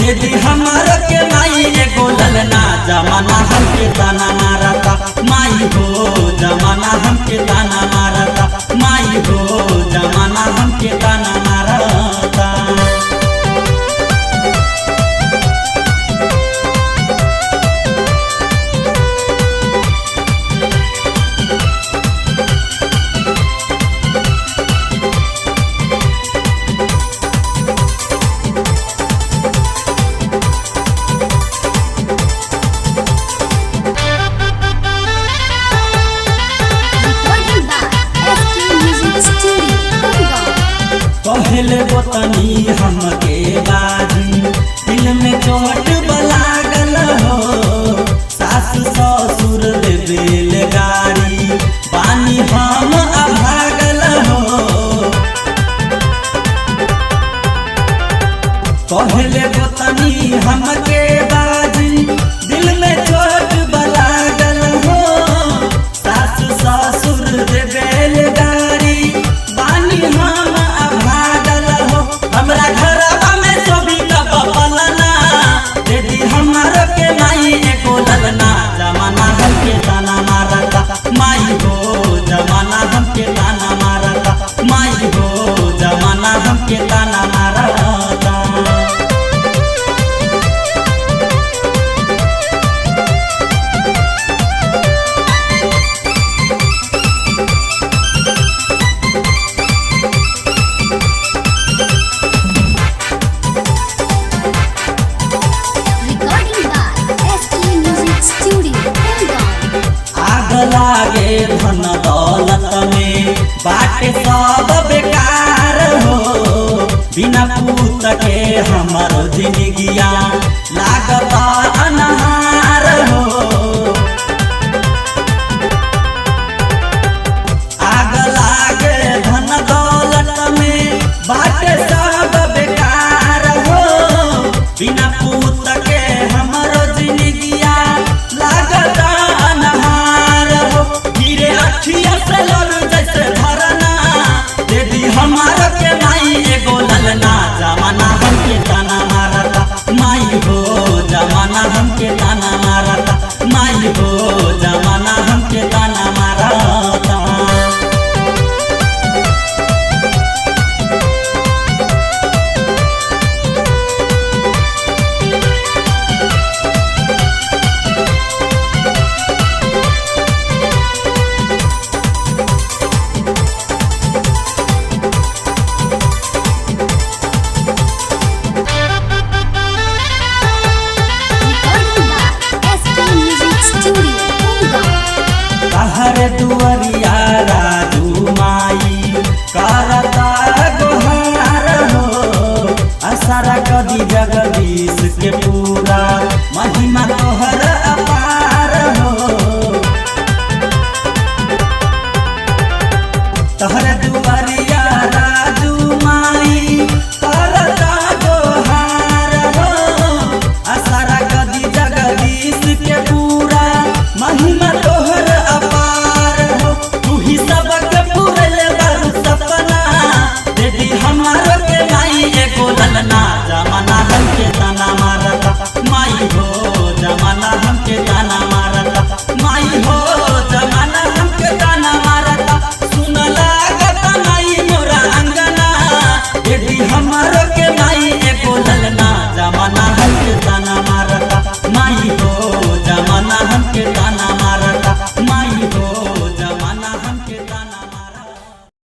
दीदी हमार के माई एगो ललना, जमाना हमके ताना मारता माई हो, जमाना हमके ताना मारता माई हो, जमाना हमके ताना मारता। Recording by SK Music Studio, Gurgaon. पहले बोतनी हमके बाजी दिल में चोट बलागल हो, सास ससुर देवेल गारी बानी हम अभागल हो। पहले बोतनी हमके बाजी दिल में चोट बलागल हो, सास ससुर देवेल गारी बानी हम अभागल हो। हमरा घरवा में सोभी पलना, दीदी हमार के माई एगो ललना, जमाना हमके ताना मारता माई हो, जमाना हमके ताना मारता माई हो, जमाना हमके ताना मारता। Recording by SK Music Studio, Gurgaon. आग लागे धन दौलत में बाटे सब बेकार हो, बिना पूत के हमारो जिंदगिया लागत अनहार हो। आग लागे धन दौलत में बाटे सब बेकार हो, बिना पूत के हमारो जिंदगिया लागत अनहार हो। गिरे अखिया से लड़ जैसे धरना, दीदी हमार के माई एगो ललना, जमाना हमके ताना मारता माई हो, जमाना हमके ताना मारता माई हो, जमाना हमके ताना मारता। Recording by SK Music Studio, Gurgaon. बाहर दुआरिया राजू माई करता गोहार हो, असरा कदी जगदीश